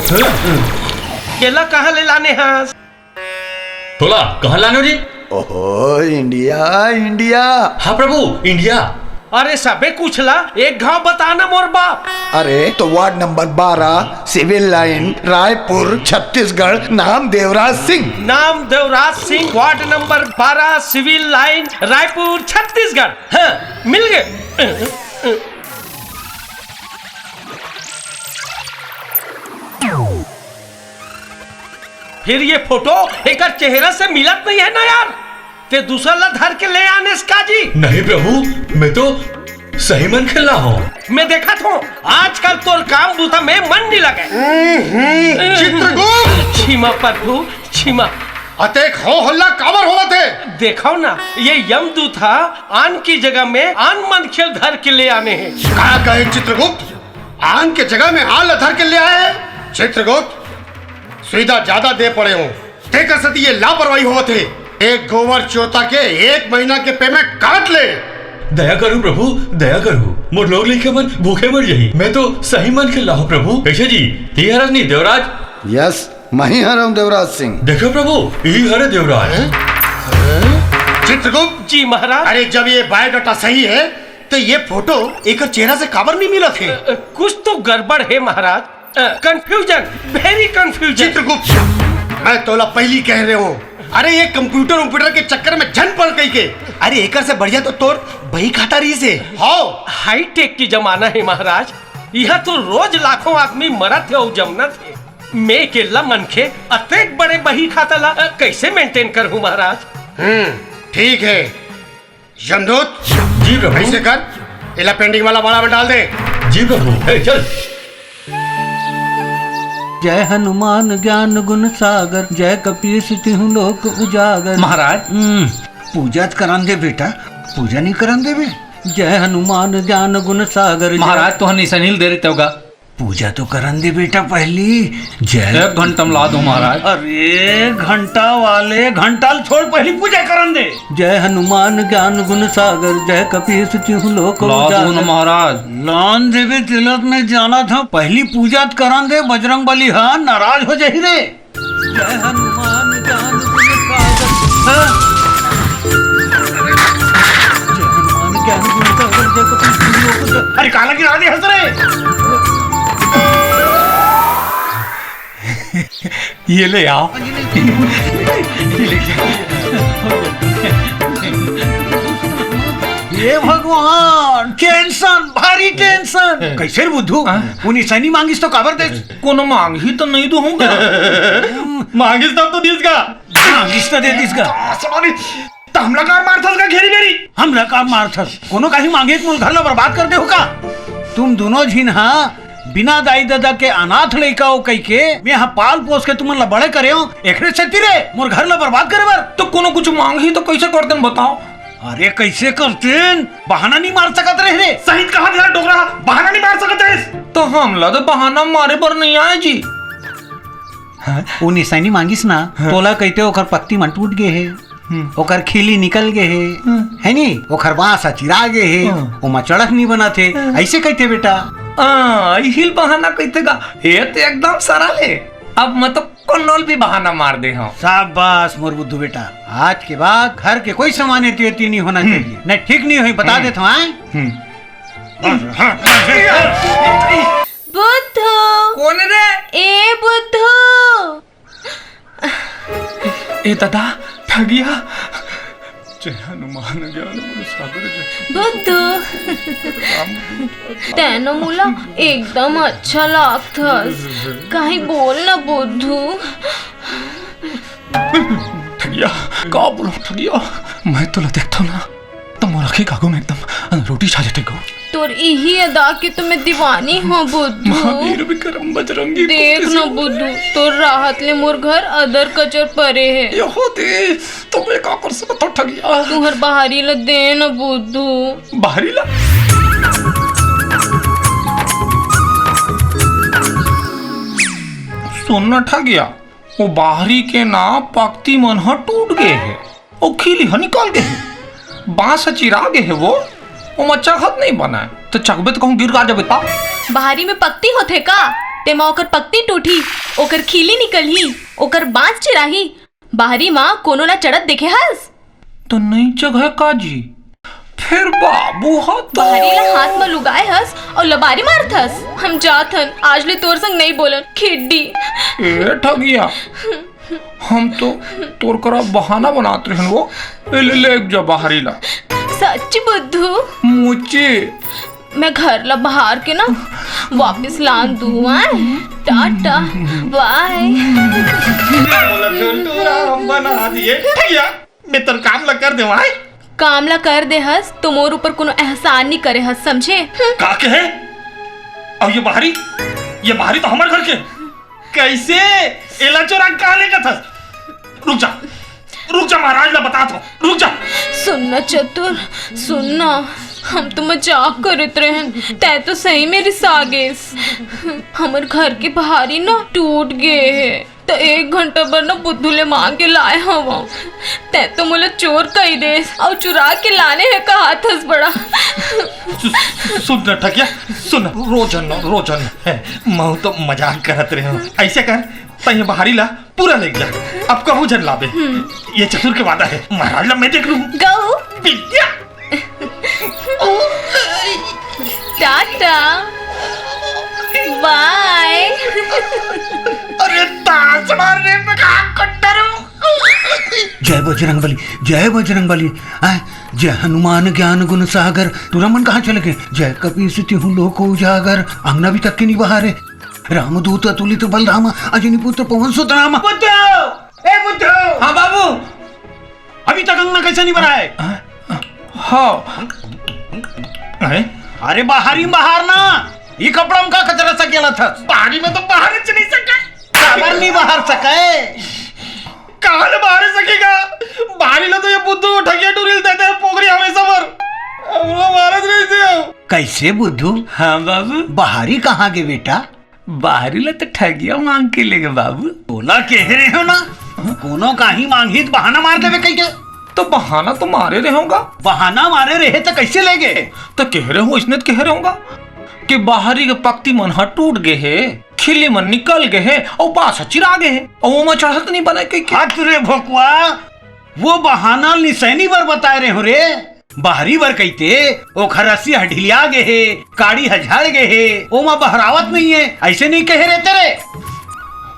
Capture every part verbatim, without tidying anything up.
केला कहाँ ले लाने हस? तोला कहाँ लानो जी? ओहो, इंडिया, इंडिया। हाँ प्रभु, इंडिया। अरे सबे कुछ ला, एक घाव बताना मोर बाप। अरे तो वार्ड नंबर बारह, सिविल लाइन, रायपुर, छत्तीसगढ़, नाम देवराज सिंह। नाम देवराज सिंह, वार्ड नंबर बारह, सिविल लाइन, रायपुर, छत्तीसगढ़। हाँ, मिल गए। फिर ये फोटो एकर चेहरा से मिलत नहीं है ना यार। ते दूसर ला धर के ले आनेस का जी? नहीं प्रभु, मैं तो सही मन खेला हूँ। मैं देखत हूँ, आजकल तोर काम बूता में मन नहीं लगे। हम्म, चित्रगुप्त! क्षमा प्रभु, क्षमा। अतेक हो हल्ला काबर होवत हे? देखो ना, ये यमदूत हा आन की जगह में आन मन खेल धर के ले आने हैं। का कहे चित्रगुप्त? आन के जगह में आन ला धर के ले आए हैं? चित्रगुप्त, सुविधा ज्यादा दे पड़े हो, तेकर सेती ये लापरवाही होवत हे। एक गोबर चोता के एक महीना के पेमेंट काट ले। दया करू प्रभु, दया करू, मोर लोग लइका मन भूखे मर जाही। मैं तो सही मन के लाहूं प्रभु। कैसे जी? ते हरस नहीं देवराज? यस, मैं ही हरऊं देवराज सिंह। देखो प्रभु, यही हरे देवराज। चित्रगुप्त। जी महाराज। अरे जब ये बायोडाटा सही है तो ये फोटो एकर चेहरा से काबर नहीं मिलत हे? अ, अ, कुछ तो गड़बड़ है महाराज। Confusion, very confusion. चित्रगुप्त, मैं तोला पहली कह रहे हूँ, अरे ये कंप्यूटर उम्प्यूटर के चक्कर में झन पड़ कही के। अरे एकर से बढ़िया तो तोर बही खाता रही से। हाँ। हाईटेक की जमाना है महाराज, यहाँ तो रोज लाखों आदमी मरत हे अउ जमनत हे। मैं अकेला मनखे अतेक बड़े बही खाता ला अ, कैसे मेंटेन करहूँ महाराज? हम्म, ठीक है। यमदूत, जी प्रभु। ऐसे कर, एला पेंडिंग वाला बाड़ा में डाल दे। जी प्रभु। ए, चल। जय हनुमान ज्ञान गुण सागर, जय कपीस तिहु लोक उजागर। महाराज। हम्म। पूजा त करन दे बेटा, पूजा नहीं करन देबे। जय हनुमान ज्ञान गुण सागर, जय महाराज, तो निसनील दे रहे होगा। पूजा तो करन दे बेटा पहली। जय एक घंटा में ला दो महाराज। अरे घंटा वाले, घंटा ल छोड़, पहली पूजा करन दे। जय हनुमान ज्ञान गुण सागर, जय कपीस तिहु लोक ला दो उजागर। ना महाराज। लान देवे तिलक में जाना था, पहली पूजा त करन दे, बजरंग बली हा नाराज हो जाही रे। जय हनुमान ज्ञान गुण सागर। हाँ? जय हनुमान ज्ञान गुण सागर, जय कपीस तिहु लोक उजागर। अरे काला गिरा दे हंस रे। ये ले आओ। ये ले आओ। हे भगवान, टेंशन, भारी टेंशन। कैसे रे बुद्धू? हाँ? उनी सैनी मांगिस तो काबर दे? कोनो मांगही तो नहीं दूंगा। मांगिस तब तो दीस का। मांगिस तो दे दीस का। आ, sorry। त हमला काबर मारथस का घेरी बेरी? हमला काबर मारथस? कोनो काही मांगे त मोर घर ला बर्बाद कर दे हो का? तुम दोनों झिन हा बिना दाई ददा के अनाथ लइका हो कहि के मैं हा पाल पोस के तुमन ला बड़े करे हो, एकरे सेती रे मोर घर ला बर्बाद करे बर। तो कोनो कुछ मांगही तो कैसे करतेन बताओ? अरे कैसे करतेन? बहाना नहीं मार सकत रहे रे। सही कहा तेरा डोकरा, बहाना नहीं मार सकत रहे। तो हमला तो बहाना मारे बर नहीं आए जी। हाँ? वो निशानी मांगिस ना, हाँ। तोला कहते ओकर पत्ती मन टूट गए हे। हम्म। ओकर खिली निकल गे हे, हम्म। है नी? ओकर बांस ह चिरा गे हे, हम्म। ओमा चड़क नी बनत हे, हम्म। अइसे कहिथे बेटा। हाँ, इही ल बहाना कहिथे गा। ये तो एकदम सरल हे। अब मैं तो कोनो ल भी बहाना मार दे हूँ। शाबाश मोर बुद्धू बेटा, आज के बाद घर के कोई सामान एती ओती नी होना हम्म। चाहिए, नहीं ठीक नी होही, बता हम्म। देत हूँ, हाँ? हम्म। बुद्धू। कौन रे? ए बुद्धू। ए दादा, ठगिया। जय हनुमान ज्ञान गुण सागर जय। बुद्धू, राम दूत अवतार। तैं न मोला एकदम अच्छा लागथस। कहीं बोल न बुद्धू। ठगिया, का बोलूं ठगिया? मैं तोला देखथों ना, त मोर आँखी के आगू में एकदम रोटी छा जाथे गो। तोर इही अदा के तो मैं दीवानी हूँ बुद्धू। महावीर विक्रम बजरंगी देख कुमति न संहारी। बुद्धू, तोर राहत ले मोर घर अदर कचर परे हे। यहो दे, तो मैं का कर सकत हूँ ठगिया? तुहर बाहरी ला दे न बुद्धू। बाहरी ला? सुन न ठगिया, वो बाहरी के ना पक्ती मन ह टूट गे हे, वो खिली ह निकल गे हे, बांस ह चिरा गे हे, वो ओमा चघत नहीं बनय, त चघबे त कहूँ गिर गा जबे त। बाहरी में पक्ती होथे का? तेमा ओकर पकती टूटही, ओकर खीली निकलही, ओकर बांस चिराही। बाहरी म कोनो ला चढ़त देखे हस? तो नई जगह का जी? फेर बाबू ह तो बाहरी ला हाथ म लुगाए हस अउ लबारी मारत हस। हम जात हन, आज ले तोर संग नई बोलन, खिड्डी। ए ठगिया, हम तो तोर करा बहाना बनात रहेन वो। ए, ले, ले जा बाहरी ला। सच्ची बुद्धू? मुची। मैं घर ला बहार के ना वापिस लान दूँ, आय? टाटा, बाय। मोला झुलटू राम बना दिए। ठगिया, मैं तोर काम ला कर देवाय। काम ला कर दे हस तो मोर ऊपर कोनो एहसान नी करे हस, समझे? हम्म। का कहे? अउ ये बाहरी, ये बाहरी तो हमर घर के। कैसे? एला चोरा के कहाँ लेगत हस? रुक जा, रुक जा, महाराज ला बतात हँव, रुक जा। सुन ना चतुर, सुन ना, हम तो मजाक करत रहेन, तैं तो सही में रिसा गेस। हमर घर के बाहरी ना टूट गे हे, त एक घंटा बर ना बुद्धू ले मांग के लाए हवं। तैं तो मोला चोर कहि देस अउ चुरा के लाने हे कहाथस बड़ा। सु-, सु-, सुन ना ठगिया, सुन ना, रो झन, रो झन। महूँ तो मजाक करत रहेंव। अइसे कर, तैं ये बाहरी ला पूरा लेग जा, अब कहूँ झन लाबे। ये चतुर के वादा हे, महाराज ला मैं देख लूँ। गऊ। विद्या। टाटा। बाय। अरे तासड़ा रे, मैं कहाँ कट्टर हूँ? जय बजरंग बली, जय बजरंग बली। आय, जय हनुमान ज्ञान गुण सागर। टूरा मन कहाँ चले गे? जय कपीस तिहु लोक उजागर। अंगना भी तक के नहीं बहारे। रामदूत अतुलित बल धामा, अजनी पुत्र पवन सुत नामा। बुद्धू! ए बुद्धू! हाँ बाबू। अभी तक अंगना कैसे नहीं बहारे? हाँ। हैं? अरे बाहरी बहार ना, ये कपड़ा में का कचरा सकेला था? बाहरी में तो बहारे च नहीं सके। काबर नहीं बहार सके? कहाँ ले बहारे सकेगा? बाहरी ला तो ये बुद्धू ठगिया टूरी ल देते हैं पोखरी हमेशा बर। हम लोग बहारे च नहीं थे। कैसे बुद्धू? हाँ बाबू। बाहरी कहाँ गे बेटा? बाहरी ला तो ठगिया मांग के लेगे बाबू। तोला कहे रहेंव ना, कोनो काही मांगही त बहाना मार देबे कहिके। तो बहाना तो मारे रहेंव गा। बहाना मारे रहे त कैसे लेगे? तो कहे रहेंव, इसने तो कहे रहेंव गा कि बाहरी के पक्ती मन ह टूट गे हे, खिल्ली मन निकल गे हे, अउ बांस ह चिरा गे हे, अउ ओमा चढ़त नहीं बनय कहिके। हत रे भोकवा, वो बहाना निसैनी बर बताए रहेंव रे। बाहरी बर कहिते, ओखर रस्सी ह ढिलिया गे हे, काड़ी ह झड़ गे हे, ओमा बहरावत नहीं हे, अइसे नहीं कहे रहते रे।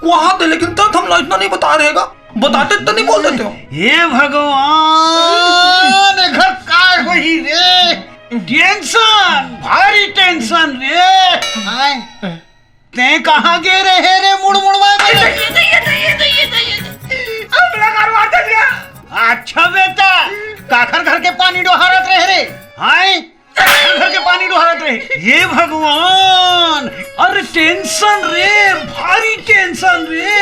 वहां तो लेकिन तब हमला इतना नहीं बता रहेगा, बताते तो नहीं बोल देते हो। हे भगवान, घर काय होही रे? टेंशन, भारी टेंशन रे। हाय। तैं कहाँ गे रहे रे मुड़ मुड़वाए बने? ये तो, ये तो, ये तो, ये तो, ये तो। अब लगा मार दे दिया। अच्छा बेटा, काखर घर के पानी डोहारत रहे रे? हाय, काखर घर के पानी डोहारत रहे? ये भगवान, अरे टेंशन रे, भारी टेंशन रे।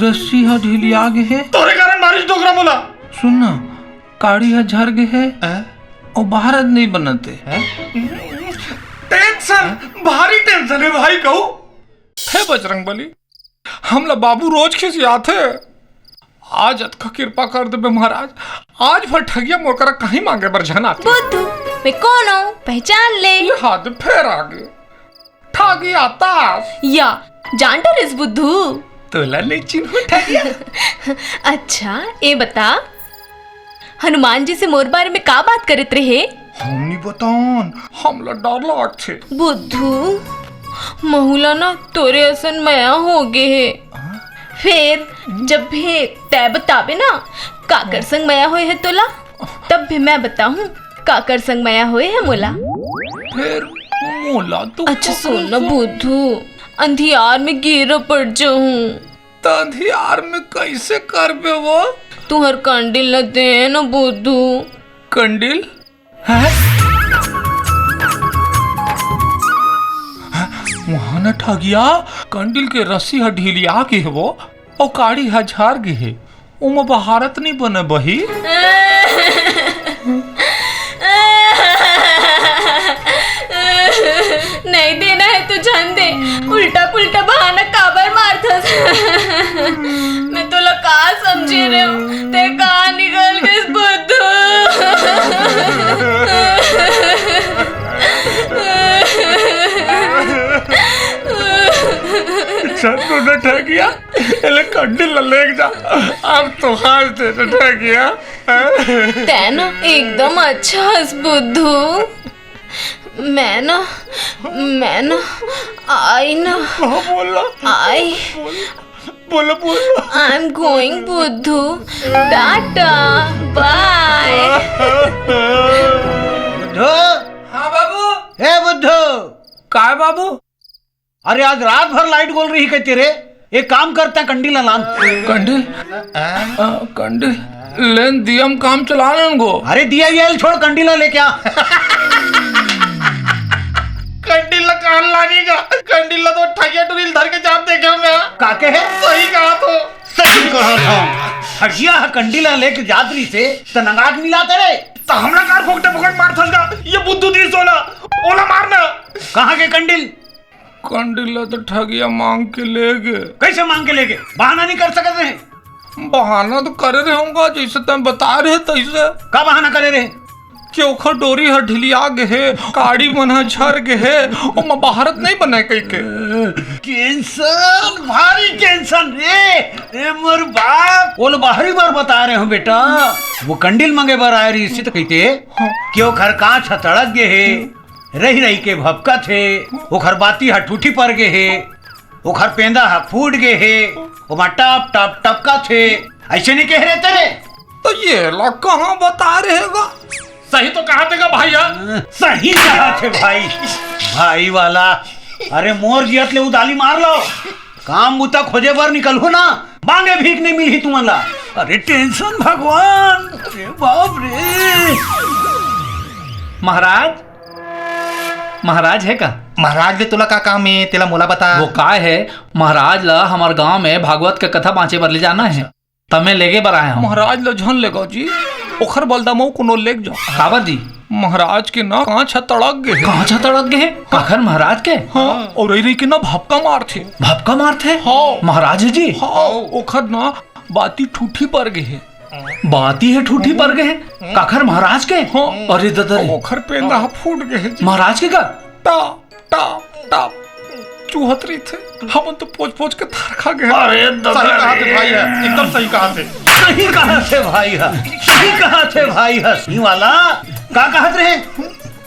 रस्सी ह ढिलिया गे हे। तोरे कारण मारिस डोकरा मोला। सुन ना, काड़ी ह झर गे हे। हैं? अउ बहारत नहीं बनत हे। हैं? टेंशन, भारी टेंशन हे भाई कहू। हे बजरंग बली, हमला बाबू रोज खिसियाथे। आज अतका कृपा कर देबे महाराज, आज भर ठगिया मोर करा कहीं मांगे बर झन आथे। बुद्धू, मैं कोन हूँ? पहचान ले। ये हाथ फेर आगे। ठगिया तास। या, जान डरेस बुद्धू। तोला नहीं चिन्हू ठगिया। अच्छा, ए बता, हनुमान जी से मोर बारे में का बात करत रहे? हम नहीं बतान, हमला डर लागथे। बुद्धू, महूला ना तोरे असन मया हो गे हे। हाँ? फेर जब भी तै बताबे ना, काकर संग मया होए हे तोला, तब भी मैं बताहूँ, काकर संग मया होए हे मोला। फेर मोला तो अच्छा, सुन ना बुद्धू, अंधियार में गिर पड़ जाहूँ। त अंधियार में कैसे करबे वो? तुहर कंडिल न दे न बुद्धू। कंडिल? हैं? वहाँ न ठगिया, कंडिल के रस्सी ह ढिलिया गे हे वो, अउ काड़ी ह झर गे हे। ओमा बहारत नहीं बने बही। नहीं देना हे तो झन दे, उल्टा पुल्टा बहाना काबर मारथस? मैं तोला का समझे रहेंव, तै कहाँ निकल गेस बुद्धू? सचमुच न ठगिया, एला कंडिल ला लेके जा। अब तो खास दे न ठगिया। तैं न एकदम अच्छा हस बुद्धू। मैं न, मैं न, आई न, हाँ, बोल ना। आई। बोल, बोल, बोल। I am going, बुद्धू। टाटा, बाय। बुद्धू। हाँ बाबू। हे बुद्धू। काय बाबू? अरे, आज रात भर लाइट गोल रही कहते रे। एक काम करता, कंडी ला लान। कंडी? आ, कंडी? लेन दिया म काम चला लेन गो। अरे, दिया ये छोड़, कंडी ला लेके आ। कंडी ला कान लानी का? कंडी ला तो ठगिया टुरी ल धर के जात देखे हूँ मैं। का कहे? सही कहा तो। सही कहा था। ठगिया ह कंडी ला लेके जात रही से, त नंगाट मिलाते रे। त हमला कार फोकटे फोकट मार थस का? ये बुद्धू दी सोला, ओला मारना। कहाँ के कंडिल? कंडिल ला तो ठगिया मांग के ले गे। कैसे मांग के ले गे? बहाना नहीं कर सकत रहे? बहाना तो करे रहे होंगा, जैसे तैं बता रहे तैसे। का बहाना करे रहे? कि ओखर डोरी ह ढिलिया गे हे, काड़ी मन ह झर गे हे, ओमा बहारत नहीं बने कहिके। टेंशन, भारी टेंशन रे। ए मोर बाप, ओला बाहरी बार बता रहे हूँ बेटा, वो कंडिल मंगे बर आए रही से तो कहते हाँ। कि ओखर कांच ह तड़क गे हे, रही रही के भपकत हे, ओखर बाती ह ठूठी पर गे हे, ओखर पेंदा ह फूट गे हे, ओमा टप टप टपकत हे, ऐसे नहीं कह रहे तेरे? तो ये ला कहाँ बता रहे गा? सही तो कहा थे गा भाई हा। सही कहा थे भाई। भाई वाला, अरे मोर जियत ले उदाली मार लो। काम बुता खोजे बर निकलहू ना, मांगे भीख नहीं मिलही तुमन ला। अरे टेंशन भगवान, अरे बाप रे। महाराज, महाराज है का? महाराज ले तोला का काम है, तेला मोला बता। वो का है, महाराज ला हमार गांव में भागवत के कथा बांचे बर ले जाना है, तमे लेगे बर आया हूँ। महाराज ला झन लेगा जी, ओखर बलदा मऊ कोनो लेग जाओ। काबर जी? महाराज के ना कांच ह तड़क गे हे। कांच ह तड़क गे हे? काखर महाराज के? हाँ, और रही रही के ना भपका मारथे। भपका मारथे? हाँ। महाराज जी? हाँ, ओखर ना बाती ठूठी पर गे हे। बाती हे ठूठी पर गे हे? काखर महाराज के? हाँ। अरे ददा रे। ओखर पेंदा ह फूट गे हे जी। महाराज के का? टा, टा, टा, चुहत रहिथे। हमन तो पोंछ पोंछ के थरका गे। अरे ददा सही कहा थे रे। भाई ह, एकदम सही कहा थे। सही कहा थे भाई ह, सही कहा थे भाई ह। ई वाला का कहत रहे?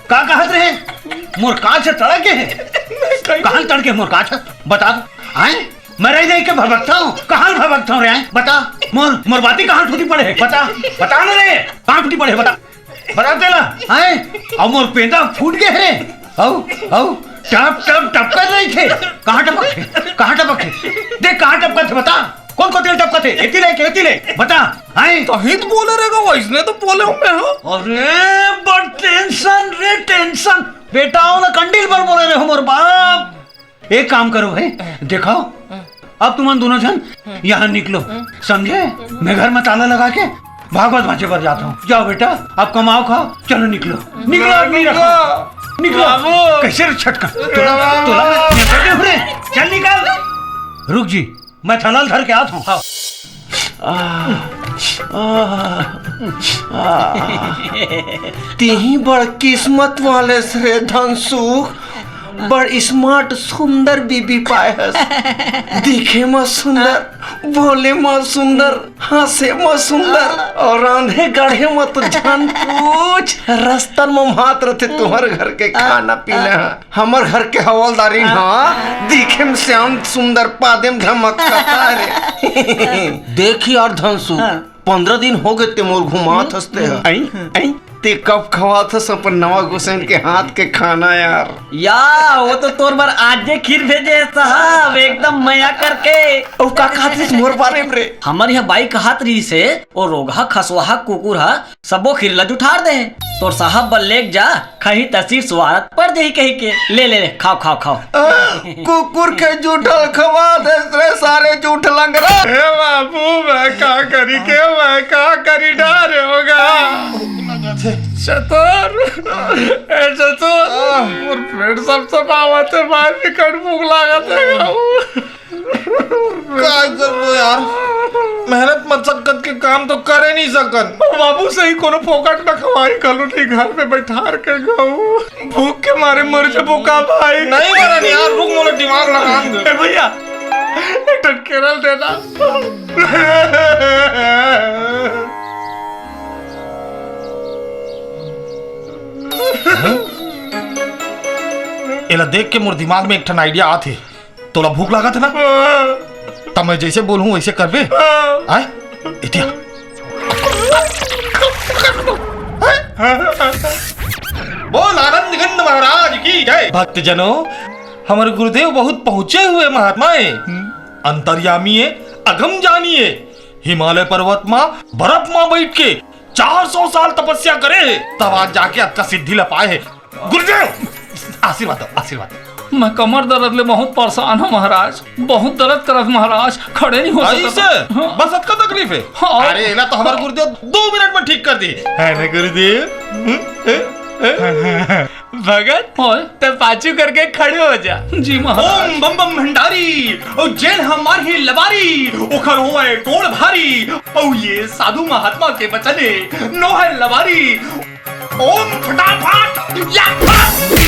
का कहत रहे? मोर कांच ह तड़क गे हे। कहीं कहाँ तड़के मोर कांच ह? बता तो। आए? मैं रह जाए के भभकता हूँ। कहाँ भभकता हूँ रे? आए? बता। मोर, मोर बाती कहाँ ठूठी पड़े हे? बता। बता ना रे। कहाँ ठूठी पड़े हे? बता। बता तेला। आए? अब मोर पेंदा फूट गे हे रे। हऊ, हऊ। टप, टप, टपकत रहिथे। कहाँ टपकथे? कहाँ टपकथे? देख, कहाँ टपकथे, बता। कोन कोती ले टपकथे? एती ले, के एती ले? बता। हैं? तहीं तो बोले रहेगा, वैसने तो बोले हूँ मैं, हाँ। अरे, बड़ टेंशन रे, टेंशन। बेटा, ओला कंडिल बर बोले रहे हो, मोर बाप। एक काम करो भाई, देखो, अब तुमन दोनों झन यहाँ निकलो, समझे? मैं घर में ताला लगा के भागवत बांचे बर जाता हूँ। जाओ बेटा, अब कमाओ खाओ, चलो निकलो, निकलो आदमी रखो, निकलो। बाबू। कैसे रे छटकन? तोला, तोला मैं, मैं कहते हूँ रे, चल निकल। रुक जी, मैं थलाल धर के आत हूँ। हाँ। आ, आ, आ। तिही बड़ किस्मत वाले हस रे धनसुख, बड़ smart सुंदर बीबी पाए हस। दिखे म सुंदर, बोले म सुंदर, हंसे म सुंदर, और रांधे गढ़े म तो झन पूछ। रस्तन म मात्र थे तुम्हर घर के खाना पीना ह। हमर घर के हवलदारी ह, दिखे म श्याम सुंदर, पादे म धमक कता रे। देख यार धनसु, हाँ। पंद्रह दिन हो गे ते मोर घुमात हस ते ह। आई, आई। ते कब खवात हस अपन नवा गुसेन के हाथ के खाना यार? या, वो तो तोर बर आज जे खीर भेजे हे साहब, एकदम मया करके। अउ का कहत रहिस मोर बारे म रे? हमर यह बाई कहत रहिस हे, ओ रोगहा खसवाहा कुकुर ह सबो खीर ल जुठार दे हे। तोर साहब बर लेग जा, खही त सिर सुवारत पड़ जही कहिके। ले, ले, ले, खाओ, खाओ, खाओ। आ, कुकुर के जूठल खवा देस रे सारे जूठ लंगरा। हे बाबू, मैं का करी के, मैं का करी, डरे होगा। चतुर, ए चतुर, मोर पेट सब सब आवत हे, भाई, बिकट भूख लागत हे बाबू। का करबो यार, मेहनत मशक्कत के काम तो करे नहीं सकन। ओ बाबू, सही कोनो फोकट में खवाई घलो नहीं, घर में बैठार के गऊ। भूख के मारे मर जबो का भाई? नहीं मरन यार, रुक, मोला दिमाग लगान दे। ए भैया, एक ठन केरल देना। एला देख के मोर दिमाग में एक ठन idea आत हे। तोला भूख लागत हे ना? त मैं जइसे बोलहूं वइसे करबे? आय? इतिया। बोल आनंद गंध महाराज की जय। भक्तजनों, हमर गुरुदेव बहुत पहुंचे हुए महात्मा हे, अंतर्यामी हे, अगम जानी हे। हिमालय पर्वत मा बर्फ मा बैठ के चार सौ साल तपस्या करे हे, तब आज जाके अतका सिद्धि ला पाए हे। गुरुदेव, आशीर्वाद दो, आशीर्वाद दो। मैं कमर दर्द ले बहुत परेशान हूँ महाराज, बहुत दर्द करत महाराज, खड़े नहीं हो सकत। ऐसे? हाँ। बस अतका तकलीफ हे? हाँ। अरे, एला तो हमर गुरुदेव दो मिनट में ठीक कर दी है ना गुरुदेव? हम्म? ए? ए? भगत, ओए। त पाछू करके खड़े हो जा। जी महाराज। ओम बम बम भंडारी, ओ जेन हमार ही लबारी, ओखर होए गोड़ भारी, ओ ये साधु महात्मा के बचने नो है लबारी। ओम फटाफट, या फट।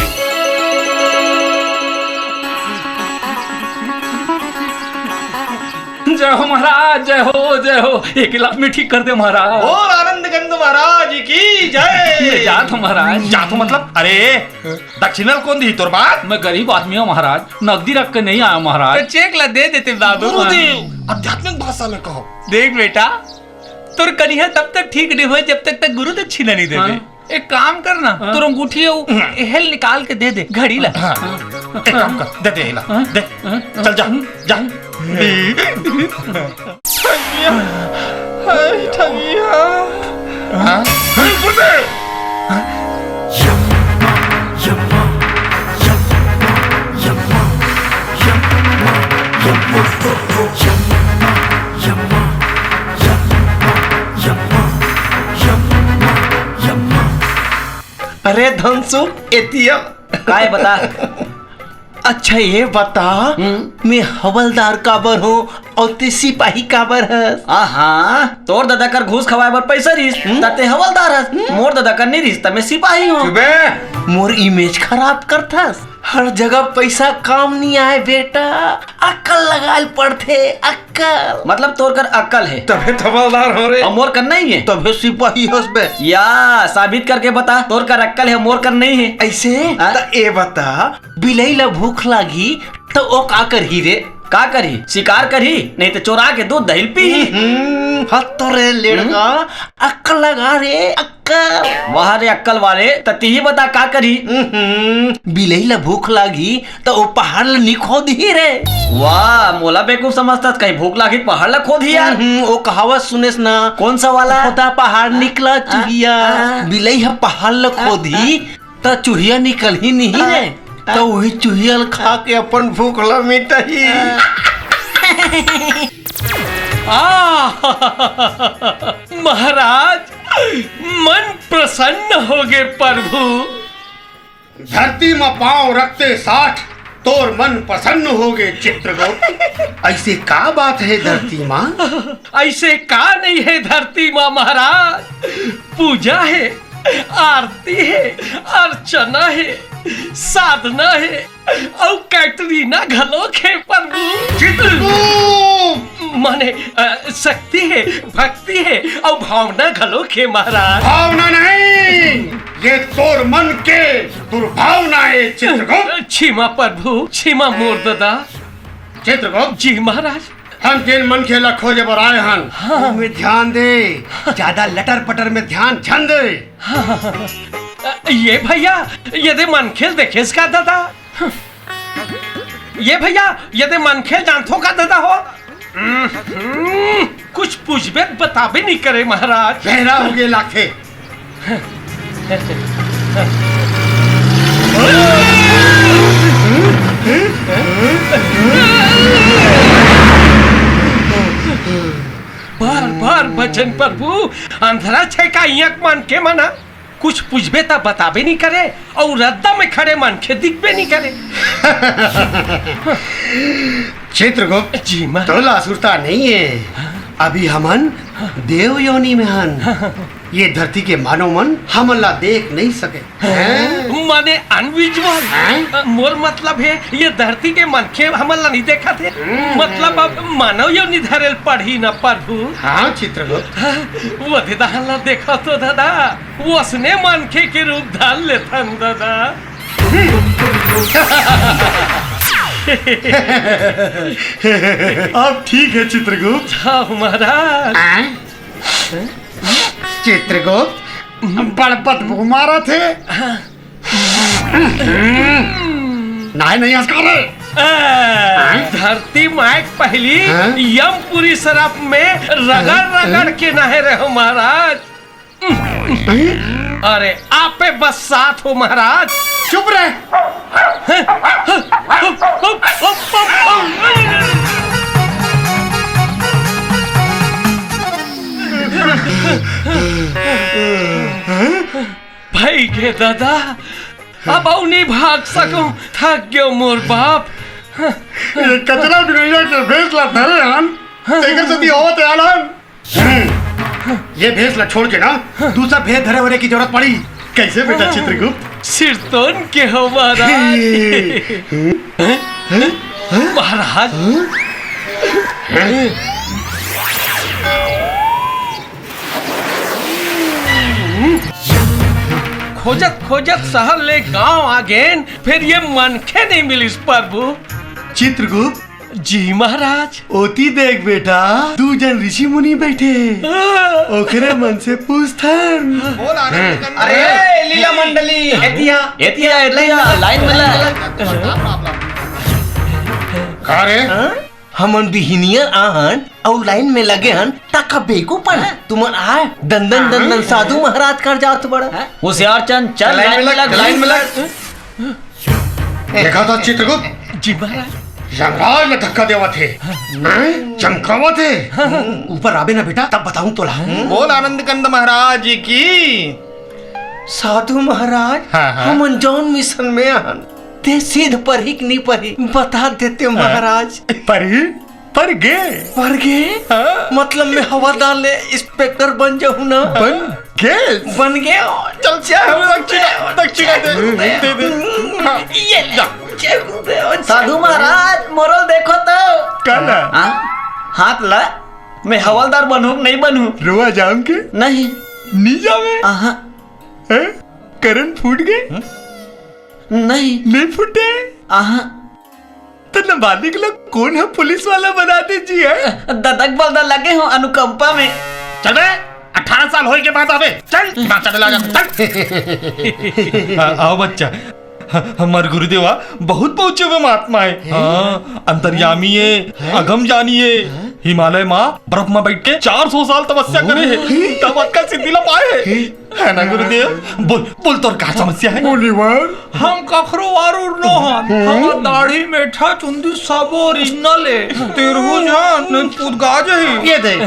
जय हो महाराज, जय हो, जय हो। एक गिलास में ठीक कर दे महाराज। बोल आनंद गंध महाराज की जय। मैं जात हूँ महाराज। जात हूँ मतलब? अरे, दक्षिणा ल कोन दिही तोर बात? मैं गरीब आदमी हूँ महाराज, नकदी रख के नहीं आया महाराज। तो चेक ला दे देते बाबू। गुरुदेव, आध्यात्मिक भाषा में कहो। देख बेटा, तोर कनिहा तब तक ठीक नहीं होए जब तक तक गुरु दक्षिणा नहीं देवे। हाँ। एक काम करना, हाँ। तोर अंगूठी अउ हाँ। एहल निकाल के दे दे, घड़ी ला। हाँ। एक काम कर, दे दे एला, हाँ। दे। हाँ। चल जा, हाँ। जा। हाँ। ठगिया, हाय ठगिया। हाँ? अरे धनसु, एतिया। काय बता? अच्छा, ये बता, हम्म। मैं हवलदार काबर हूँ अउ ते सिपाही काबर हस? आहा, तोर ददा कर घूस खवाए बर पैसा रिहिस, हम्म। त ते हवलदार हस। हम्म। मोर ददा कर नहीं रिहिस, त मैं सिपाही हूँ। चुबे। मोर इमेज खराब करथस। हर जगह पैसा काम नहीं आए बेटा, अक्कल लगाए ल पड़थे, अक्कल। मतलब तोर कर अक्कल है। तभे तो हवलदार हो रे। अउ मोर कर नहीं है। तभे सिपाही हस बे। या, साबित करके बता, तोर कर अक्कल है, मोर कर नहीं है। ऐसे? हाँ? त ए बता, बिलई ला भूख लागी त ओ का करही रे? का करही? शिकार करही, नहीं त चोरा के दूध दही ल पीही। हम्म, हत तो रे लेड़का, हम्म। अक्कल लगा रे, अक्कल। वाह रे अक्कल वाले, त तिही बता का करही? हम्म, बिलई ला भूख लागी त ओ पहाड़ ला नी खोदही रे। वाह, मोला बेवकूफ समझथस, कहीं भूख लागी त पहाड़ ला खोदही यार। हम्म, ओ कहावत सुनेस ना? कौन सा वाला? खोदा पहाड़ निकला चुहिया। आ, आ। बिलई ह पहाड़ ला खोदही, त चुहिया निकलही नहीं रे, त वही चुहिया ल खा के अपन भूख ल मिटही। आ, महाराज, मन प्रसन्न होगे प्रभु। धरती म पांव रखते साठ तोर मन प्रसन्न होगे चित्रगुप्त। ऐसे का बात है धरती म? ऐसे का नहीं है धरती म महाराज? पूजा है, आरती है, अर्चना है, साधना है, अउ कैटरीना घलोक है प्रभु। चित्रगुप्त! माने, अ, शक्ति है, भक्ति है, अउ भावना घलोक है महाराज। भावना नहीं, ये तोर मन के दुर्भावना है चित्रगुप्त। क्षमा प्रभु, क्षमा मोर ददा। चित्रगुप्त। जी महाराज। हम जेन मनखे ला खोजे बर आए हन, हाँ। ओमे ध्यान दे, ज्यादा लटर पटर में ध्यान झन दे। हाँ। ये भैया, ये दे मनखे ल देखेस का ददा? ये भैया, ये दे मनखे ल जानथो का ददा हो? हम्म, कुछ पूछबे त बताबे नहीं करे महाराज। बहरा होगे लागथे। बार बार बचन प्रभु, अंधरा छे का इयक मन के मना, कुछ पूछबे त बताबे नहीं करे, अउ रद्दा में खड़े मनखे दिखबे नहीं करे। चित्रगुप्त, जी महाराज। तोला सुरता नहीं है, हाँ। अभी हमन हाँ। देव योनि में हन। हाँ, हाँ, हाँ। ये धरती के मानव मन हमन ला देख नहीं सके। हैं? माने अनविजुअल? हैं? मोर मतलब हे, ये धरती के मनखे हमन ला नहीं देखत हे। हम्म। मतलब अब मानव योनि धरे ल पड़ही ना प्रभु। हाँ चित्रगुप्त। वो दे दहा ला देखा तो दादा, वो असने मनखे के रूप धर लेथन दादा। अब ठीक है चित्रगुप्त। हाँ महाराज। आय? चित्रगुप्त, बड़ बदबू मारत हे। नहीं, नहीं, हंस का रे। आ, धरती माय के पहली हाँ? यमपुरी सरफ में रगड़ रगड़ के नहे रहो महाराज। अरे, आपे बस सात हो महाराज। चुप रह। भाई के दादा, अब अउ नहीं भाग सकूं, थक गयो मोर बाप। ये कचरा बिनैया के भेस ला धरे हन, तेकर सेती होवत हे आलन। ये भेस ला छोड़ के ना, दूसरा भेस धरे वरे की जरूरत पड़ी। कैसे बेटा चित्रगुप्त? सिरतोन के हो महाराज। महाराज। खोजत खोजत शहर ले गांव आ गेन, फिर ये मनखे नहीं मिलिस प्रभु। चित्रगुप्त, जी महाराज। ओती देख बेटा, दू झन ऋषि मुनि बैठे हे। हाँ। ओकरे मन से पूछथन। अरे लीला मंडली, एतिया, एतिया, एतिया, लाइन में ला। का रे? हाँ? हमन बिहिनिया आहन अउ लाइन में लगे हन, त का बेकूफ हन? तुमन आय, दंदन दंदन साधु महाराज कर जात बड़ा। होशियार चंद, चल लाइन में लग, लाइन में लग। देखा था चित्रगुप्त? जी महाराज। यमराज में धक्का देवत हे। हैं? चमकावत हे। ऊपर आबे ना बेटा, तब बताऊं तोला। बोल आनंद कंद महाराज की। साधु महाराज, हाँ, हाँ। हमन जौन मिशन में आहन, ते सीध परही कि नहीं परही, बता देते महाराज। परही? पर गे। पर गे? हाँ। मतलब मैं हवलदार ले इंस्पेक्टर बन जाहूं ना? बन गे। बन गे। चल, चाय हम लोग दक्षिणा, दक्षिणा दे, दे, दे। हाँ। ये ले, जय गुरुदेव। साधु महाराज, मोरो ल देखो तो। काला? हाँ? हाथ ला। मैं हवलदार बनूं कि नहीं बनूं? रुआ जाम के? नहीं। नी जावे? आहा। हैं? करन फूट गे? नहीं। नहीं फूटे? आहा। त नाबालिग ला कोन ह पुलिस वाला बना दे जी, हैं? ददक बलदा लगे हो अनुकंपा में। चल बे, अठारह साल होए के बाद आवे। चल, बाचा डला जा, चल। आ, आओ बच्चा। ह-, हमर गुरुदेवा बहुत पहुंचे हुए महात्मा है। हाँ, अंतर्यामी है, अगम जानी है। हिमालय मा बर्फ मा बैठ के चार सौ साल तपस्या करे है, तब अक्कल सिद्धि ला पाए है। है ना गुरुदेव? बोल, बोल तोर का समस्या है? मुनिवर। हम कखरो वारुर नो हन। हम्म। हमर दाढ़ी, मेठा, चुंदी सबो ओरिजिनल ए। तेरहू झन नहीं पुदगा जही। ये देख,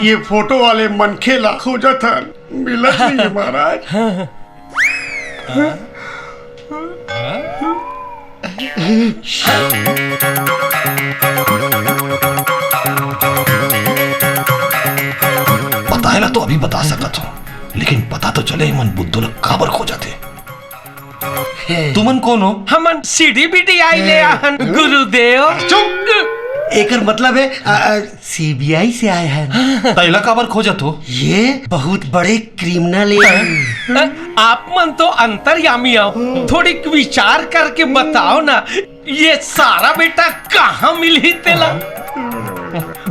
ये फोटो वाले मनखे ला खोजत हन, मिलत नहीं है महाराज। बताए ला तो अभी बता सकत हो, लेकिन पता तो चले, मन बुद्धू ला काबर खोजत हे। तुमन कोन हो? हमन सीडी बीडी आई ले आहन, गुरुदेव। चुप! एकर मतलब है, अ, अ, सीबीआई से आए हैं। तैला काबर खोजत हो? ये बहुत बड़े क्रिमिनल है। अ, आप मन तो अंतर्यामी आओ, थोड़ी विचार करके बताओ ना, ये सारा बेटा कहाँ मिलही तेला?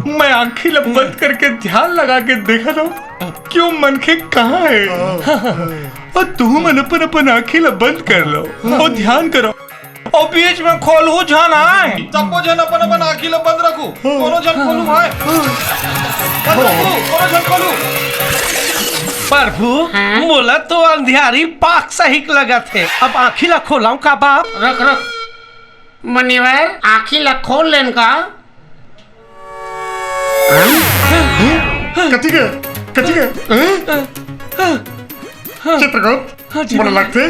मैं आंखी ला बंद करके ध्यान लगा के देखत हूँ कि वो मनखे कहाँ है। और तुहू मन अपन अपन आंखी ला बंद कर लो और ध्यान करो। और बीच में खोलहू झन आए। सबो झन अपन अपन आंखी ला बंद रखू, कोनो झन खोलू भाई। बंद रखू, कोनो झन खोलू। प्रभु, हाँ? मोला तो अंधियारी पाक सहिक लगत है, अब आंखी ला खोलाऊं का बाप? रख, रख। मुनिवर, आंखी ला खोल लेन का? कति गे? कति गे? चित्रगुप्त, हाँ जी। मोला लगथे,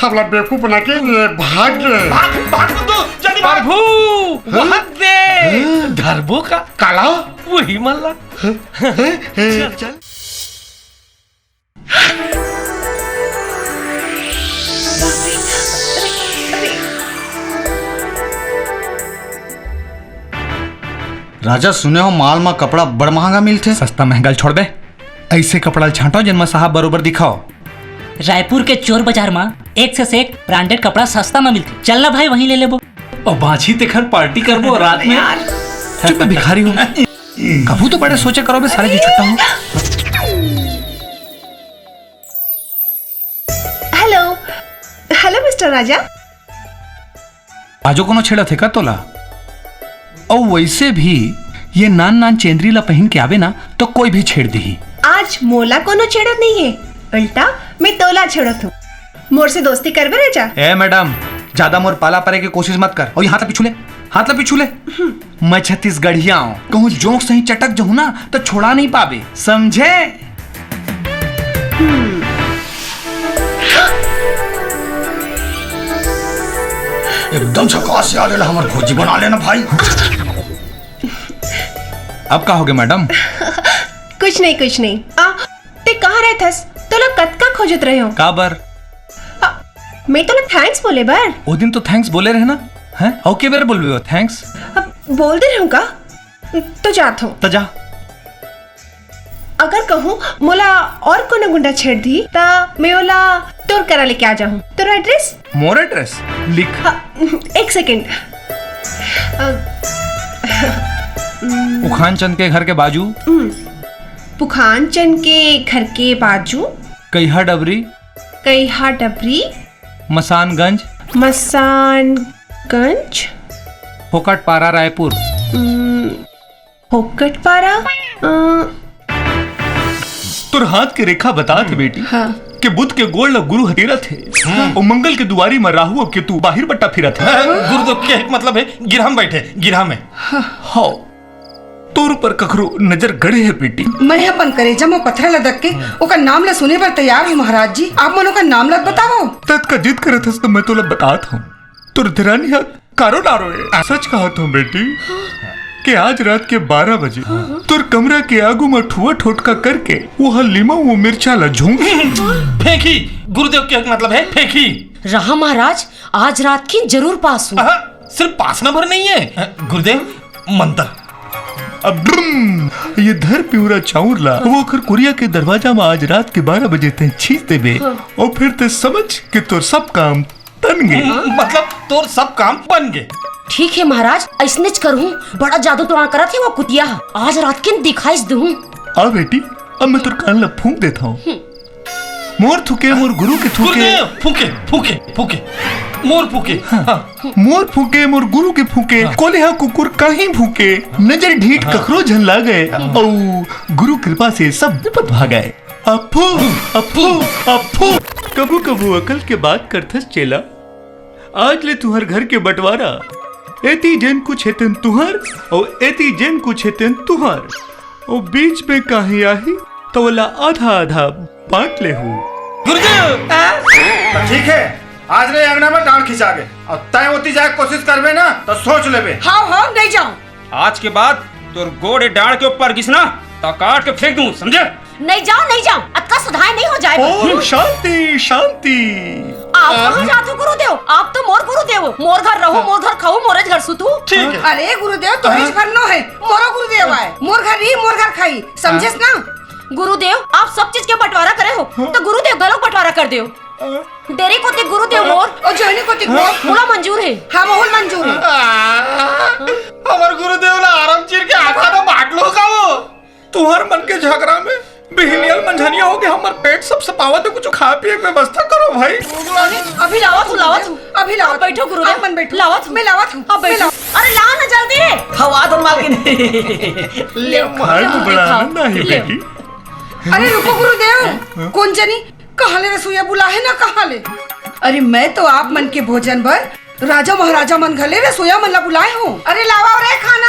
हमला बेवकूफ बना के ये भाग गे। भाग, भाग तो तू, जल्दी भाग। प्रभु, हाँ? वहाँ दे। हाँ? धरबो का? काला? वही मल्ला। हाँ? हाँ? चल, चल। राजा, सुने हो, माल मा कपड़ा बड़ महंगा मिलथे। सस्ता महंगा ल छोड़बे, ऐसे कपड़ा ल छांटो जेन मा साहब बरोबर दिखाओ। रायपुर के चोर बाजार मा एक से, से एक ब्रांडेड कपड़ा सस्ता मा मिलथे। चल ना भाई, वहीं ले लेबो। और बाछी तेखर पार्टी करबो रात में। चुप, भिखारी हो। कभू तो बड़े सोचे करो बे, सारे जी छुट्टा हो। हेलो, हेलो मिस्टर राजा। आजो कोनो छेड़त हे का तोला? अउ वैसे भी ये नान नान चेंदरी ला पहिन के आवे ना, तो कोई भी छेड़ दिही। आज मोला कोनो छेड़त नहीं है, उल्टा मैं तोला छेड़त हूँ। मोर से दोस्ती करबे राजा? ए मैडम, ज्यादा मोर पाला परे के कोशिश मत कर। और ये हाथ ला पीछू ले, हाथ ला पीछू ले। मैं छत्तीसगढ़िया हूँ, कहूँ जोंक सही चटक जहूँ ना तो छोड़ा नहीं पाबे, समझे? एकदम झकास यार, हमर भौजी बना लेना भाई। अब का होगे मैडम? कुछ नहीं, कुछ नहीं। आ, ते कहाँ रहथस? तोला कतका खोजत रहे हो। का बर? मैं तोला थैंक्स बोले बर। ओ दिन तो थैंक्स बोले रहे ना, हैं? अउ के बेर बोलबे वो थैंक्स? अब बोल दे रहूं का? तो जात हूँ। त जा। अगर कहूँ मोला और कोनो गुंडा छेड़ दी, त मैं ओला तोर करा लेके आ जाहूँ। तोर एड्रेस? मोर एड्रेस लिख। हाँ, एक सेकंड। अ, पुखान चंद के घर के बाजू। हम्म, पुखान चंद के घर के बाजू। कईहा डबरी। कईहा डबरी। मसानगंज। मसानगंज। फोकट पारा, रायपुर। हम्म, फोकट पारा। अ, तोर हाथ के रेखा बतात हे बेटी, हाँ। के बुध के गोड़ ल गुरु ह तीरत हे, अउ मंगल के दुवारी म राहु अउ केतु बाहिर बट्टा फिरत हे। गुरु तो के मतलब हे, गिरहा म बैठे, गिरहा में। हौ, तोर ऊपर कखरो नजर गड़े हे बेटी। मैं अपन करेजा म पथरा ल दक के ओकर नाम ल सुने बर तैयार हूँ महाराज जी। आप मन ओकर नाम ल बतावव। ततका जिद करत हस त मैं तोला बतात हूँ, तोर देरानी ह कारो नारो हे। सच कहत हूँ बेटी, के आज रात के बारह बजे तोर कमरा के आगू म ठुआ ठोटका करके वो ह लीमा वो मिर्चा ला झोंक। फेंकी। गुरुदेव के मतलब हे फेंकी। रहा महाराज, आज रात के जरूर पास हूँ। आहा, सिर्फ पासना भर नहीं है। गुरुदेव, मंत्र। अब ब्रुम, ये धर पिउरा चाउर ला वो ओखर कुरिया के दरवाजा म आज रात के बारह बजे तैं छींच देबे, अउ फिर तैं समझ के तोर सब काम तन गे। मतलब तोर सब काम बन गे। ठीक हे महाराज, अइसनेच करहूँ। बड़ा जादू टोना करत हे वो कुतिया ह। आज रात के दिखाइस देहूँ। आ बेटी, अब मैं तोर कान ला फूंक देत हूँ। मोर थूके, मोर गुरु के थूके। गुरुदेव, फूके, फूके, फूके। मोर फूके। हाँ। मोर फूके, मोर गुरु के फूके। कोलिहा कुकुर काहीं भूके। नजर ढीठ कखरो झन लागे। अउ गुरु कृपा से सब विपद भागे। अफू, अफू, अफू। कभू कभू अकल के बात करथस चेला। आज ले तुहर घर के बंटवारा, एती जेन कुछ हे तेन तुहर, अउ एती जेन कुछ हे तेन तुहर, अउ बीच में काहीं आही त ओला आधा आधा बांट लेहू। गुरुदेव। तो ठीक है, आज ले अंगना में डांड़ खिंचा गे, अउ तैं ओती जाए के कोशिश करबे ना तो सोच लेबे। हाँ हाँ, नहीं जाऊँ। आज के बाद तोर गोड़ ए डांड़ के ऊपर गिस ना, तो काट के फेंक दूं, समझे? नहीं जाऊँ, नहीं जाऊँ, अतका सुधाय नहीं हो जाए। ओम शांति, शांति। आप कहाँ जात हो गुरुदेव? आप तो मोर गुरुदेव हो। मोर घर रहू, मोर घर खाऊ, मोरेच घर सुतू। ठीक है। अरे गुरुदेव, तोरेच घर नो है, मोरो गुरुदेव आय। मोर घर रही, मोर घर खाई, समझेस ना? गुरुदेव, आप सब चीज के बंटवारा करे हो, तो गुरुदेव घलो बंटवारा कर देव। डेरे कोती गुरुदेव मोर, और जोहनी कोती मोर। मोला मंजूर है। हाँ, मोहल मंजूर है। हमर गुरुदेव ला आराम चीर के आधा आधा बांट लो का वो? तुहर मन के झगड़ा में बिहनियल मंझनिया हो के हमर पेट सब सपावत है, कुछ खाए पिए के व्यवस्था करो भाई। अभी लावत हूँ, लावत हूँ। अभी लावत आप बैठो गुरुदेव। आप मन बैठो। लावत हूँ। मैं लावत हूँ। आप मैं बैठो। लावत अरे लाओ ना जल्दी। हवा दो मालकिन। ले खाए तो बड़ा आनंद आई ले। बेटी। अरे रुको गुरुदेव, कोन जनी कहाँ ले रसोईया बुलाए हे ना कहाँ ले? अरे मैं तो आप मन के भोजन बर राजा महाराजा मन घर ले रसोईया मन ला बुलाए हूँ। अरे लावा रे खाना।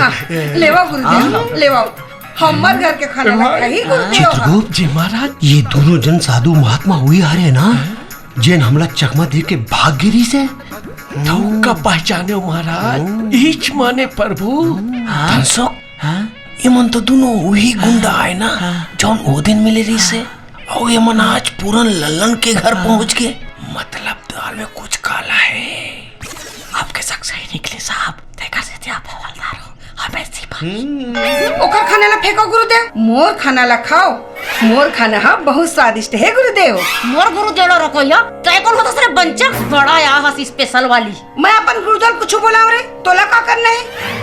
हाँ, लेवा गुरुदेव, लेवा। हमर घर के खाना ला खाही गुरुदेव। चित्रगुप्त जी महाराज, ये दोनों जन साधु महात्मा हुई हरे ना, जेन हमला चकमा दे के भाग गे रिहिसे। तउ का पहचाने हो महाराज, ईच माने प्रभु। धनसुख, ये मन तो दोनों वही गुंडा आय ना, जौन ओ दिन मिले रिहिसे। अउ ये मन आज पूरन लल्लन के घर पहुंच गे। मतलब दाल में कुछ काला है। आपके शक सही निकले साहब, तेकर से आप हवलदार हो। हमें सिखा। ओकर खाना ला फेंको गुरुदेव, मोर खाना ला खाओ। मोर खाना हा बहुत स्वादिष्ट हे गुरुदेव। मोर गुरुदेव ला रोको या, तैं कोन होथस रे बंचक? बड़ा या हस special वाली। मैं अपन गुरुदेव कुछ बोलाव रे, तोला का करना हे?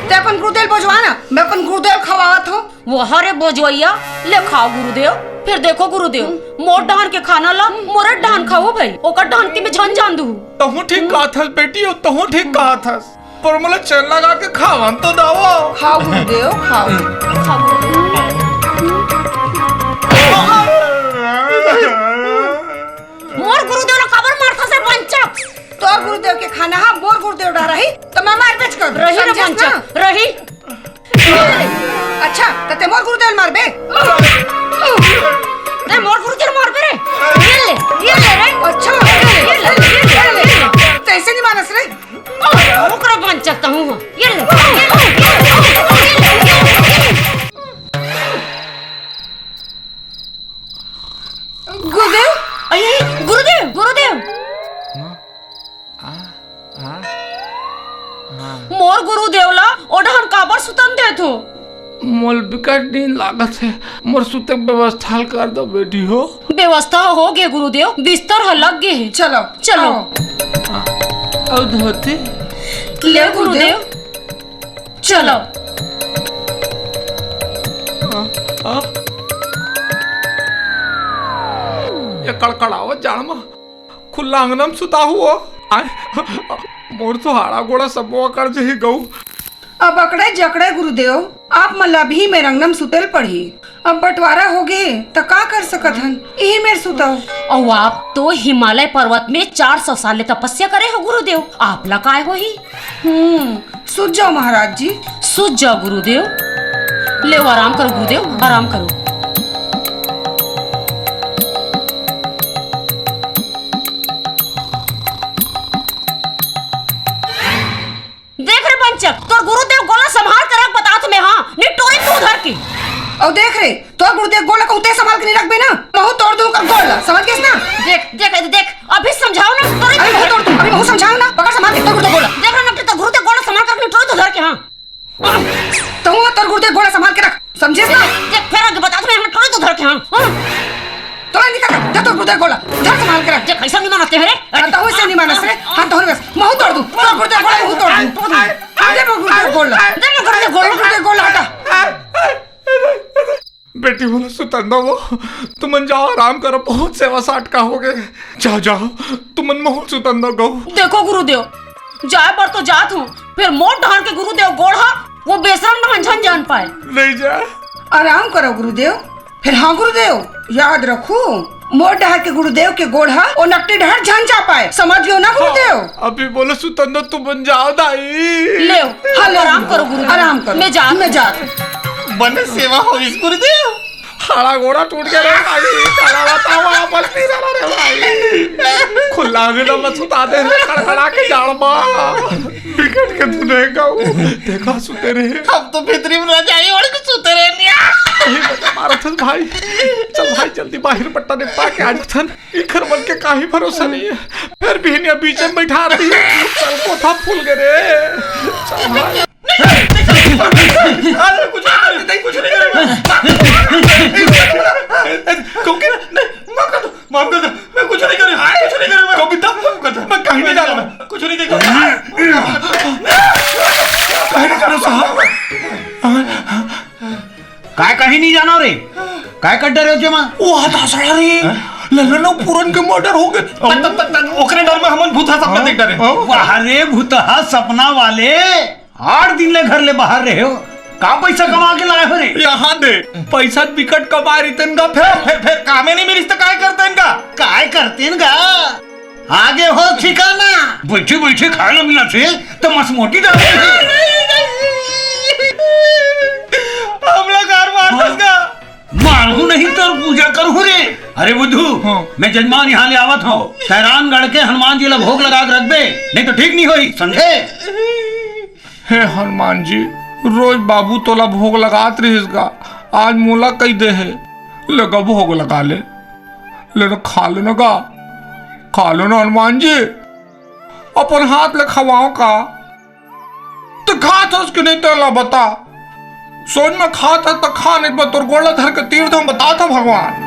तैं अपन गुरुदेव बोजवा ना, मैं अपन गुरुदेव खवावत हूँ। वो हरे बोजवैया, ले खाओ गुरुदेव। फिर देखो गुरुदेव, मोर डहन के खाना ला मोरे डहन खाओ भाई, ओकर डहन के में झन जान दू। तहूँ ठीक कहत हस बेटी, तहूँ ठीक कहत हस। पर मोला चैन लगा के खावन तो दावा। खाओ गुरुदेव, खाओ। मोर गुरुदेव ला काबर मारथस रे बंचक? तोर गुरुदेव के खाना हा मोर गुरुदेव डहर रही, त मैं मारबेच कर। रही रे बंचक, रही। अच्छा, त तैं मोर गुरुदेव ला मारबे? तैं मोर गुरुदेव ला मारबे रे? ये ले, ये ले रे। अच्छा, ये ले, ये ले, ये ले। तैं अइसे नइ मानस रे। ओकरा बंचक तहूँ हो। ये ले, ये ले, ये ले। गुरुदेव, अये, गुरुदेव, गुरुदेव। मोर गुरुदेव ला ओ डहन काबर सुतन देथो? मोला बिकट नींद लागत हे, मोर सुते के व्यवस्था ल कर दो बेटी हो। व्यवस्था हो गे गुरुदेव, बिस्तर ह लग गे हे। चलो, चलो। आओ। अउ धोती? ले गुरुदेव, चलो। आ, आ। ये कड़कड़ावत जाड़ म खुल्ला अंगना म सुता हुआ। आय, मोर तो हाड़ा गोड़ा सबो अकड़ जही गऊ। अब अकड़े जकड़े गुरुदेव, आप मन ला अभी मेर अंगना म सुते ल पड़ही। अब बंटवारा होगे, त का कर सकत हन? इही मेर सुतव। अउ आप तो हिमालय पर्वत में चार सौ साल ले तपस्या करे हो गुरुदेव, आप ला काय होही? हम्म, सुत जाओ महाराज जी। सुत जाओ गुरुदेव। लेव, आराम करो गुरुदेव, आराम करो। देख रे बंचक, तोर गुरुदेव गोला संभाल के रख, बतात हँव मैं, हाँ, निटोरी तू धर के। अउ देख रे, तोर गुरुदेव गोला कहूँ तैं संभाल के नइ रखबे ना, महूँ तोड़ दूँ ओकर गोला, समझ गेस ना? देख, देख, देख, अभी समझाओ ना, तोरे अभी महूँ तोड़ दूँ, अभी महूँ समझाओ ना, पकड़ संभाल के तोर गुरुदेव गोला। देख ना, नकटी तोर गुरुदेव गोला संभाल के रख, निटोरी तू धर के, हाँ। तहूँ तोर गुरुदेव गोला संभाल के रख, समझेस ना? देख, फेर आगे बतात हँव मैं, निटोरी तू धर के, हाँ, हाँ। तोला नइ दिखत हे, जा तोर गुरुदेव गोला, धर संभाल के रख। देख, अइसन नइ मानस ते रे। हाँ, तहूँ अइसे नइ मानस रे, हाँ, तहूँ नइ मानस, महूँ तोड़ दूँ, तोर गुरुदेव गोला महूँ तोड़ दूँ। दे मोर गुरुदेव गोला। दे मोर गुरुदेव गोला। मोर गुरुदेव गोला हटा। बेटी मोला सुतन दो वो, तुमन जाओ आराम करो, बहुत सेवा साटका होगे। जाओ, जाओ, तुमन महूँ ल सुतन दो गऊ। देखो गुरुदेव, जाय बर तो जात हँव, फेर मोर डहर के गुरुदेव गोड़ हा, वो बेसरम डहर झन जान पाय। नइ जाय। आराम करो गुरुदेव। फेर हाँ गुरुदेव, याद रखू, मोर डहर के गुरुदेव के गोड़ हा ओ नकटी डहर झन जा पाय, समझ गेव ना गुरुदेव? अभी मोला सुतन दो, तुमन जाओ दाई। लेव, हाँ, लेव। आराम करो गुरुदेव। आराम करो। मैं जात हँव। मैं जात हँव। बने सेवा होइस गुरुदेव। हाड़ा गोड़ा टूट गे रे भाई, काला बतावा, बस नहीं रहा रे भाई। खुल्ला अंगना म सुता दे रे, कड़कड़ा के जाड़ म। बिकट के धुन हे गऊ। देखा सुते रहे। हम तो भीतरी म रजाई ओढ़ के सुते रहे निया। सही बता मारत हस भाई। चल भाई, जल्दी बाहिर बट्टा निपटा के आ जाथन। इखर मन के काही भरोसा नइ हे। फेर बिहनिया बीच म बइठा दिही। चल, कोठा फूल गे रे। चल भाई। अरे, कुछ नहीं करे, कुछ नहीं करे। क्योंकि नहीं, माफ कर दो, माफ कर दो। मैं कुछ नहीं करे, कुछ नहीं करे मैं। कविता, माफ कर दो। मैं कहीं नहीं जा रहा। कुछ नहीं देखा। कहीं नहीं जा रहा साहब। काय कहीं नहीं जाना रे? काय कर डरे हो जेमा? वो हताशा रे। हैं? लल्ला न पूरन के मर्डर हो गे। तन, तन, तन, तन, ओकरे डर में हमन भूतहा सपना देख डरे। हाँ? वाह रे भूतहा सपना वाले, आठ दिन ले घर ले बाहर रहे हो, का पैसा कमा के लाए हो रे? यहाँ दे, पैसा बिकट कमा रहितेन गा फेर। फेर, फेर कामे नहीं मिलिस त काय करतेन गा? काय करतेन गा? आगे हो ठिकाना। बैठे बैठे खाए ला मिला थे, त मस मोटी डाल। हमला कार मार दस गा। मारहूँ नहीं तो पूजा करहूँ रे। अरे बुद्धू, हाँ। मैं जजमान यहाँ ले आवत हँव। तैरानगढ़ के हनुमान जी ला भोग लगा के रखबे, नहीं तो ठीक नहीं होई, समझे? हे हनुमान जी, रोज बाबू तोला भोग लगात रहिस गा, आज मोला कहि दे हे, ले गा भोग लगा ले, ले ना खा ले ना गा, खा ले ना हनुमान जी, अपन हाथ ले खवाओ का? त खात हस कि नहीं तेला बता। सोच म खात हस त खा, नहीं त तोर गोड़ ला धर के तीर दंव, बतात हंव भगवान।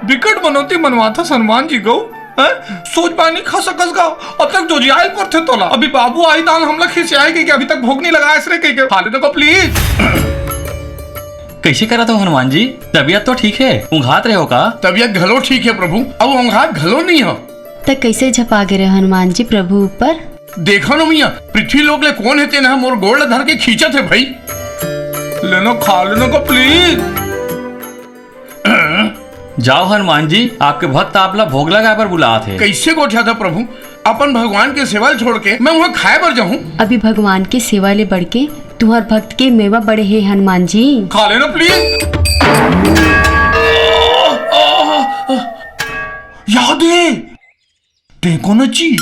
बिकट मनौती मनवाथस हनुमान जी गऊ, हैं? सोच पानी खा सकस का? अब तक जोजियाइल परथे तोला। अभी बाबू आही तहां हमला खिसियाही कहिके अभी तक भोग नहीं लगायस रे कहिके। खा ले तो please। कइसे करत हव हनुमान जी? तबीयत तो ठीक हे, ऊंघात रहे हव का? तबीयत घलो ठीक हे प्रभु, अउ ऊंघात घलो नहीं हंव। त कइसे झपा गे रहे हनुमान जी प्रभु ऊपर? देखव न मइया, पृथ्वी लोक ले कोन हे तेन ह मोर गोड़ ल धर के खींचत हे भई। लेना खा लेना का please। जाव हनुमान जी, आपके भक्त आपला भोग लगाय बर बुलात हे। कइसे गोठियाथव प्रभु, अपन भगवान के सेवा ल छोड़ के मैं उहां खाय बर जाहूं? अभी भगवान के सेवा ले बढ़ के तुंहर भक्त के मेवा बड़े हे हनुमान जी। खा लेना please। याद हे, तें कोन अस जी?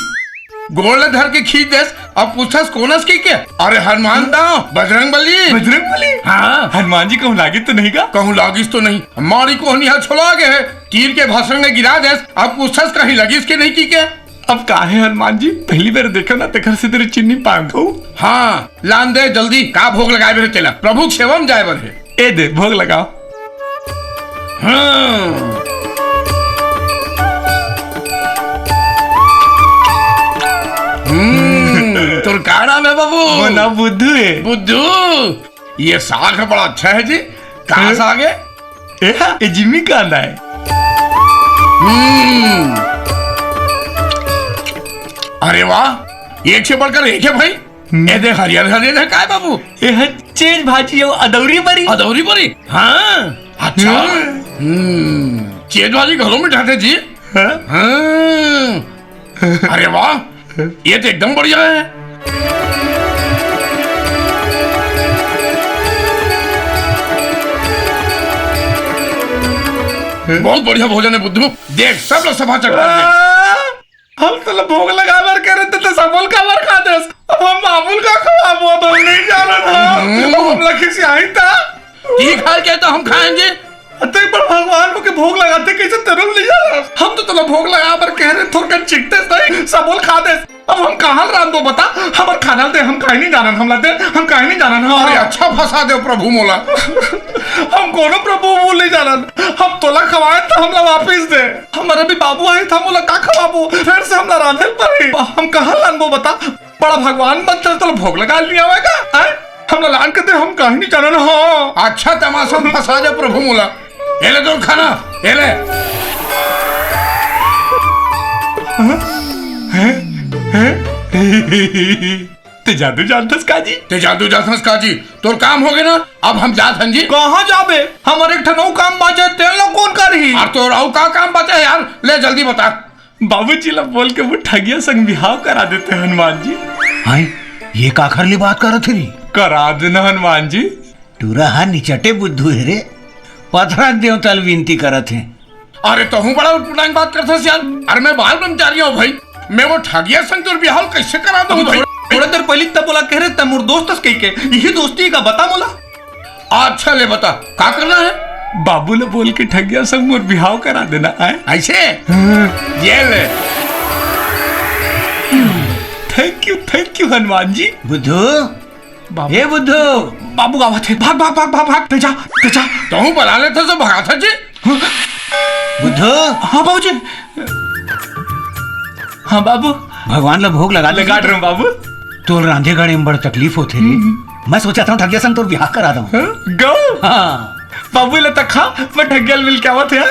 गोड़ ल धर के खींच देस, अब पूछथस कोन अस कहिके? अरे हनुमान दाव, बजरंग बली। बजरंग बली? हां। हनुमान जी कहूं लागिस तो नहीं का? कहूं लागिस तो नहीं, मारी कोहनी ह छोला गे हे, तीर के भसरंग गिरा देस, अब पूछथस कहीं लगिस के नहीं कहिके? अब का हे हनुमान जी, पहली बार देखेंव ना, तेकर सेती चिन्ह नइ पाएंव। हां, लान दे जल्दी, का भोग लगाय बर हे तेला? प्रभु के सेवा म जाय बर हे। ए दे, भोग लगाव। हां। हम्म, तोर का नाम हे बाबू? मोर नाम बुद्धू हे। बुद्धू, ये साग बड़ा अच्छा हे जी। का हैं? साग हे? ए, ए जिमीकांदा हे। हम्म। अरे वाह, एक से बढ़कर एक हे भई। हम्म। ए दे हरियर हरियर हे काय बाबू? ए ह चेज भाजी अउ अदौरी बरी। अदौरी बरी? हां, अच्छा। हम्म। हम्म, चेज भाजी घलो मिठाथे जी। हां। हां। अरे वाह, ये तो एकदम बढ़िया हे। बहुत बढ़िया भोजन हे बुद्धू। देख, सब लोग सफा चकरा दे। हम तोला भोग लगाय बर कहे रहेन त सबो ल काबर खा देस? अब हम बाबू ल का खवाबो? अब हम नइ जानन हन। हम्म। अब हमला खिसियाही त? ठीक हाल के तो हम खाएंगे। त एक बार भगवान होके भोग लगाथे, कइसे तेरो ल नइ जानस? हम तो तोला भोग लगाय बर कहे रहेन, थोरकन चिखतेस नहीं, सबो ल खा देस। अब हम कहां ल रांधबो बता? हमर खाना ल दे, हम खाय नइ जानन, हमला दे, हम खाय नइ जानन। हां। अरे अच्छा फंसा देव प्रभु मोला। हम कोनो प्रभु वो नइ जानन, हम तोला खवाएन त हमला वापिस दे। हमर अभी बाबू आही त हम ओला का खवाबो? फेर से हमला रांधे ल परही। हम कहां ल लानबो बता? बड़ा भगवान बनथस, तोला भोग लगाय ल नइ आवय का? हैं? हमला लान के दे, हम कहीं नइ जानन। हां। अच्छा तमासा म फंसा दे प्रभु मोला। ए ले तोर खाना, ए ले। हैं? हैं? हैं? तें जादू जानथस का जी? तें जादू जानथस का जी? तोर काम होगे ना, अब हम जात हन जी। कहां जाबे? हमर एक ठन अउ काम बांचे, तेन ला कोन करही? अउ तोर अउ का काम बांचे हे यार? ले जल्दी बता। बाबूजी ला बोल के वो ठगिया संग बिहाव करा देते हनुमान जी। हाय, ये काखर ले बात करत हे रे? करा देना हनुमान जी। टूरा हा निचटे बुद्धू हे रे, पथरा देवता ल विनती करत हे। अरे तहूं बड़ा उटपटांग बात करथस यार। अरे मैं बाल ब्रह्मचारी हंव भई, मैं वो ठगिया संग तोर बिहाव कइसे करा दूं भई? थोड़ा देर पहिली त बोला कहे रहे त मोर दोस्त हस कहिके, इही दोस्ती का बता मोला। अच्छा ले बता, का करना हे? बाबू ल बोल के ठगिया संग मोर बिहाव करा देना हे। अइसे? हां। ये ले। Thank you, thank you Hanuman ji. बुद्धू, बाबू। ए बुद्धू। बाबू आवत हे, भाग, भाग, भाग, भाग, भाग, तें जा, तें जा। तहूं बला लेथस त भगाथस जी। बुद्धू। हां बाबूजी। हां बाबू। भगवान ला भोग लगा दे। लगा डरेंव बाबू। तोर रांधे गढ़े म बड़ तकलीफ होथे रे। हम्म। मैं सोचत हंव ठगिया संग तोर बिहाव करा दंव। हां? गऊ? हां। बाबू ले त खा, मैं ठगिया ल मिल के आवत हंव।